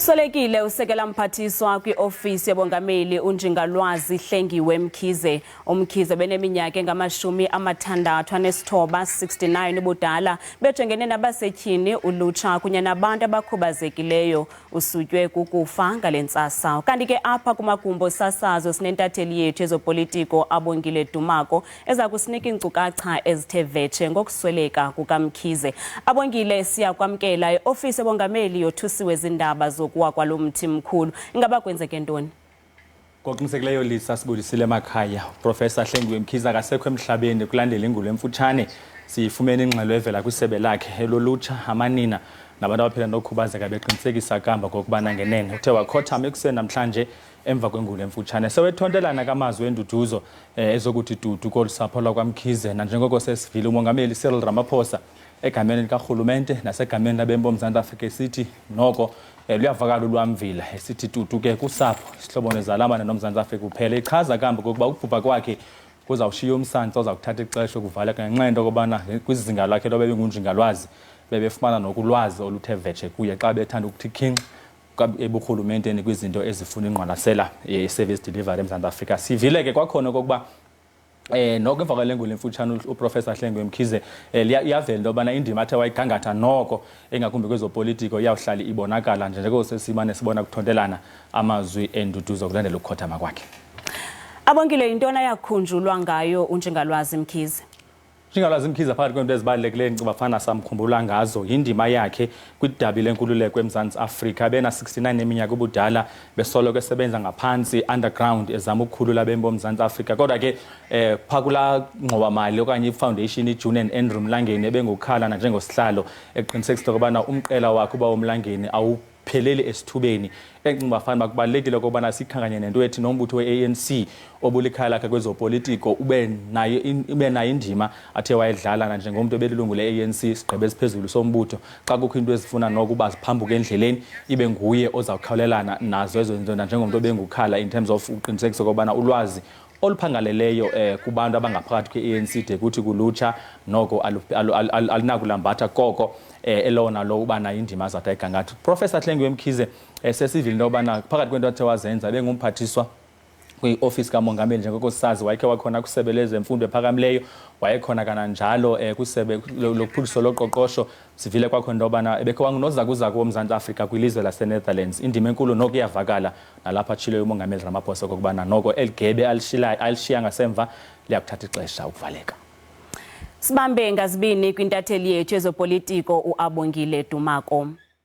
Solekile usekela mphathiswa kwiofisi yobongameli uNjingalwazi Hlengiwe Mkhize. UMkhize beneminyaka engama-69, 69 ubudala, bejongene nabasetyhini, ulutsha kunye nabantu abakhubazekileyo. Usutywe kukufa ngale ntsasa. Kanti ke apha kumagumbi osasazo sinentatheli yethu yezopolitiko Abongile Dumako eza kusinika iinkcukacha ezithe vetshe ngokusweleka kukaMkhize. Abongile, siyakwamkela. Iofisi yobongameli yothusiwe zindaba zokuwa kwalo mthi mkhulu. Ingaba kwenzeke ntoni? Ngokuqinisekileyo Lisa, sibulisile emakhaya. Professor Hlengiwe Mkhize akasekho emhlabeni kulandela ingulo emfutshane. Siyifumene ingxelo evela kwisebe lakhe elolutsha, amanina nabantu abaphila nokukhubazeka, beqinisekisa kamba kokubana ngenene uthe wakhothama ekuseni namhlanje emva kwengulo emfutshane. Sewethontelana kamazwi enduduzo ezokuthi dudu kolu sapho lwakwaMkhize, nanjengoko sesivile umongameli Cyril Ramaphosa egameni likarhulumente nasegameni labemi boMzantsi Afrika esithi noko luyavakala ulwamvila, esithi tutu ke kusapho, isihlobo nezalamane noMzantsi Afrika uphela. Ichaza kambe kokuba ukubhubha kwakhe kuzawushiya umsantsa oza kuthatha ixesha ukuvaleka ngenxa yento yokobana kwizinga lakhe loba bengunjingalwazi bebefumana nokulwazi oluthe vetshe kuye xa bethanda ukuthi khinxi eburhulumenteni kwizinto ezifuna ingqwalasela ye-service delivery eMzantsi Afrika. Sivile ke kwakhona okokuba noko emva kwale ngulo emfutshane uProfessor Hlengiwe Mkhize iyavela into yobana indima athe wayigangatha noko engakumbi kwezopolitiko iyawuhlala ibonakala nje njengoko sesimane sibona kuthontelana amazwi enduduzo kulandela ukukhothama kwakhe. Abongile, yintoni ayakhunjulwa ngayo uNjingalwazi Mkhize? Njingalwazi Mkhize, phakathi kweento ezibalulekileyo ndicinga fana samkhumbula ngazo yindima yakhe kwidabi lenkululeko eMzantsi Afrika. Bena-69 eminyaka ubudala besoloko esebenza ngaphantsi underground ezama ukukhulula abemi boMzantsi Afrika. Kodwa ke phaa kulaa ngxowamali okanye ifoundation iJune and Andrew Mlangeni ebengukhala nanjengosihlalo eqinisekisa into yokubana umqela wakhe uba woMlangeni awupheleli esithubeni. Endicinga uba fanuba kubalulekile okokubana sikhankanye nento ethi nombutho we-ANC obulikhaya lakhe kwezopolitiko ube nayo indima athe wayedlala nanjengomntu ebelilungu le-ANC, sigqebe esiphezulu sombutho. Xa kukho into ezifuna noko uba ziphambuke endleleni, ibe nguye ozawukhawulelana nazo ezo zinto nanjengomntu obengukhala in terms of uqinisekisa okokubana ulwazi oluphangaleleyo kubantu abangaphakathi kwe-ANC de kuthi kulutsha noko alunakulambatha koko elowo nalowo uba nayo indima azathi ayigangatha. Professor Hlengiwe Mkhize sesivile into yobana phakathi kwento athe wazenza bengumphathiswa kwiofisi kamongameli, njengoko sisazi wayekhe wakhona kwisebe lezemfundo ephakamileyo, wayekhona kananjalo kwisebe lophuhliso loqoqosho. Sivile kwakho into yobana ebekhe wangunozakuzaku woMzantsi Afrika kwilizwe laseNetherlands. Indima enkulu noko iyavakala nalapha atshileyo umongameli Ramaphosa okokubana noko eli gebe alishiya ngasemva liyakuthatha ixesha ukuvaleka. Sibambe ngazibini kwintatheli yethu yezopolitiko uAbongile Dumako.